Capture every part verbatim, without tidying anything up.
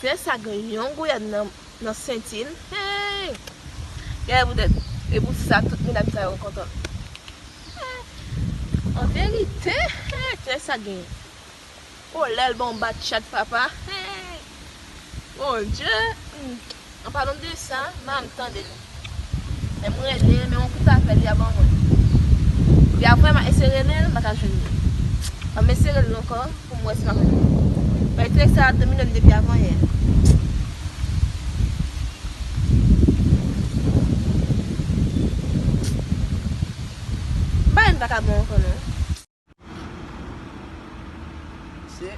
Tè sa gen yon gouyad nan, nan senti l. Hey! Gade poutèt. E pou sa, tout medam sa yo kontan. An verite, hey, tè sa gen. O, lè l ban w bat chat, papa. Hey! Bondye! Hmm. An palan de sa, m tande l. Men m rele, men yon kout apèl, li a ban mwen. Li a vrèman eseye rele l, m pa ka jwenn li. An m eseye rele l ankò, pou m wè si m ap jwenn li. Bay trè sa ap domine m depi avanyè. M pa wè m pa ka bon ankò, non. Se.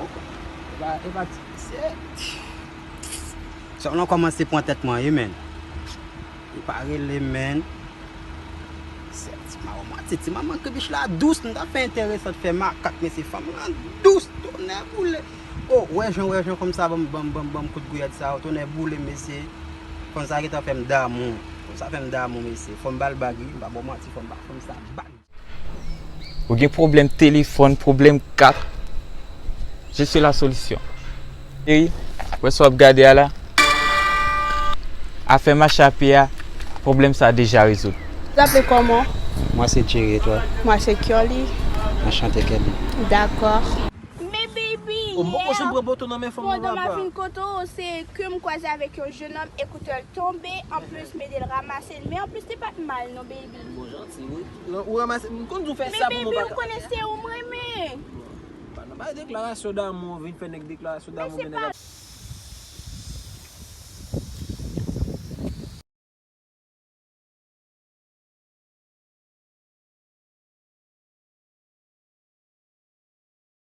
Oh, e pa, e pa ti mesye. Sa w nan kòmanse pran tèt mwen, wi, men. Li pa rele, men. Se ti manman, ti, ti manman kribich la dous, nou ta fè enteresan, fè makak, men se fanm lan dous, tonnè boule. Oh, wè jan, wè jan, fanm sa ban m, ban m, ban m, ban m kout gouyad sa, tonnè boule, mesye. Fanm sa gentan fè m damou. Fanm sa fè m damou, mesye. Fò m ba l bag, wi. M pa ba w manti, fò m ba fanm sa bag. Ou gen pwoblèm telefòn, pwoblèm kat. Je suis la solution. Cheri, wè sa w ap gade a la? Afè mache a pye a, pwoblèm sa a deja rezoud. Vous appelez comment? Moi, c'est Jerry, et toi? Moi, c'est Curly. Enchanté, Kelly. D'accord. Men baby, oh, m poko janm pran boto nan men fanm nan, papa. Pandan m ap vin kote w, se ke m kwaze avèk yon jennonm, ekoutè l tonbe, anplis m ede l ranmase l, men anplis li pa t mal non, baby. Bon, janti, wi. Ou ranmase, m konn di w fè sa pou mwen, papa. Men baby, ou konnen se ou m renmen. Pa nan bay deklarasyon damou, vin fè nèg deklarasyon damou, men nèg ap